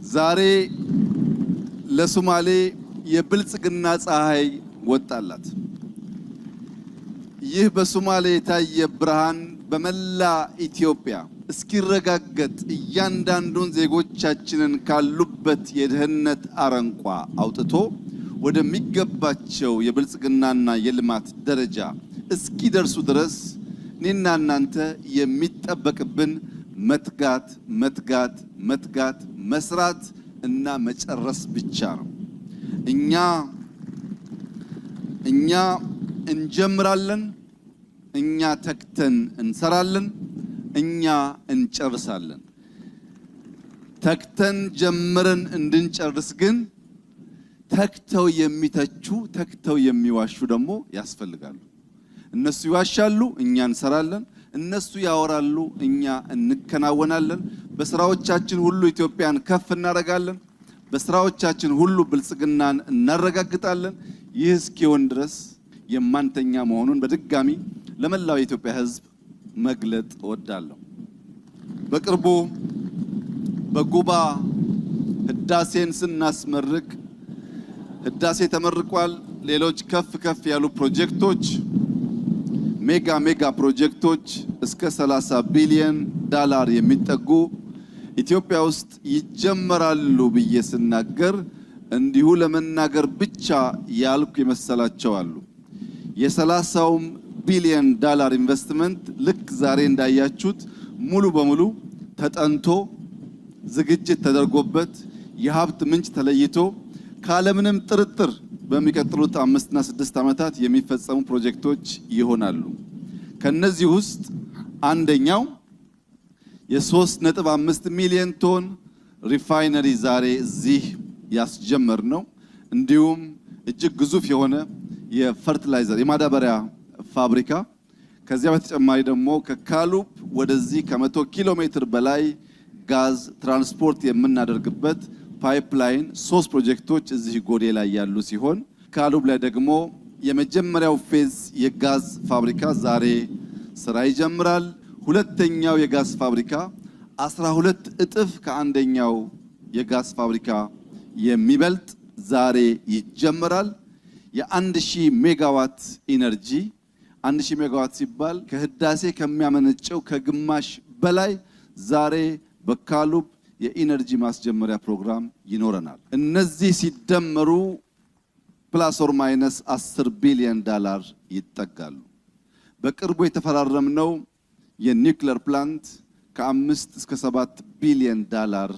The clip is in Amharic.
ዛሬ ለሶማሌ የብልጽግና ፀሐይ ወጣላት። ይህ በሶማሌ የታየ ብርሃን በመላ ኢትዮጵያ እስኪረጋገጥ እያንዳንዱን ዜጎቻችንን ካሉበት የድህነት አረንቋ አውጥቶ ወደሚገባቸው የብልጽግናና የልማት ደረጃ እስኪደርሱ ድረስ እኔና እናንተ የሚጠበቅብን መትጋት፣ መትጋት፣ መትጋት፣ መስራት እና መጨረስ ብቻ ነው። እኛ እንጀምራለን፣ እኛ ተግተን እንሰራለን፣ እኛ እንጨርሳለን። ተግተን ጀምረን እንድንጨርስ ግን ተግተው የሚተቹ፣ ተግተው የሚዋሹ ደግሞ ያስፈልጋሉ። እነሱ ይዋሻሉ፣ እኛ እንሰራለን። እነሱ ያወራሉ፣ እኛ እንከናወናለን። በስራዎቻችን ሁሉ ኢትዮጵያን ከፍ እናደርጋለን። በስራዎቻችን ሁሉ ብልጽግናን እናረጋግጣለን። ይህ እስኪሆን ድረስ የማንተኛ መሆኑን በድጋሚ ለመላው የኢትዮጵያ ሕዝብ መግለጥ እወዳለሁ። በቅርቡ በጉባ ህዳሴን ስናስመርቅ፣ ህዳሴ ተመርቋል። ሌሎች ከፍ ከፍ ያሉ ፕሮጀክቶች፣ mega mega ፕሮጀክቶች እስከ 30 ቢሊዮን ዳላር የሚጠጉ ኢትዮጵያ ውስጥ ይጀመራሉ ብዬ ስናገር እንዲሁ ለመናገር ብቻ ያልኩ የመሰላቸው አሉ። የ30ውም ቢሊዮን ዳላር ኢንቨስትመንት ልክ ዛሬ እንዳያችሁት ሙሉ በሙሉ ተጠንቶ፣ ዝግጅት ተደርጎበት፣ የሀብት ምንጭ ተለይቶ፣ ካለምንም ጥርጥር በሚቀጥሉት 5ና 6 ዓመታት የሚፈጸሙ ፕሮጀክቶች ይሆናሉ። ከነዚህ ውስጥ አንደኛው የ3.5 ሚሊዮን ቶን refinery ዛሬ እዚህ ያስጀመርነው። እንዲሁም እጅግ ግዙፍ የሆነ የ fertilizer፣ የማዳበሪያ ፋብሪካ፣ ከዚያ በተጨማሪ ደግሞ ከካሉብ ወደዚህ ከ100 ኪሎ ሜትር በላይ ጋዝ ትራንስፖርት የምናደርግበት pipeline፣ ሶስት ፕሮጀክቶች እዚህ ጎዴ ላይ ያሉ ሲሆን ካሉብ ላይ ደግሞ የመጀመሪያው phase የጋዝ ፋብሪካ ዛሬ ስራ ይጀምራል። ሁለተኛው የጋዝ ፋብሪካ 12 እጥፍ ከአንደኛው የጋዝ ፋብሪካ የሚበልጥ ዛሬ ይጀምራል። የ1000 ሜጋዋት energy፣ 1000 ሜጋዋት ሲባል ከህዳሴ ከሚያመነጨው ከግማሽ በላይ፣ ዛሬ በካሉብ የ energy ማስጀመሪያ ፕሮግራም ይኖረናል። እነዚህ ሲደመሩ plus or minus 10 ቢሊዮን ዳላር ይጠጋሉ። በቅርቡ የተፈራረምነው የ nuclear plant ከ5 እስከ 7 ቢሊዮን ዳላር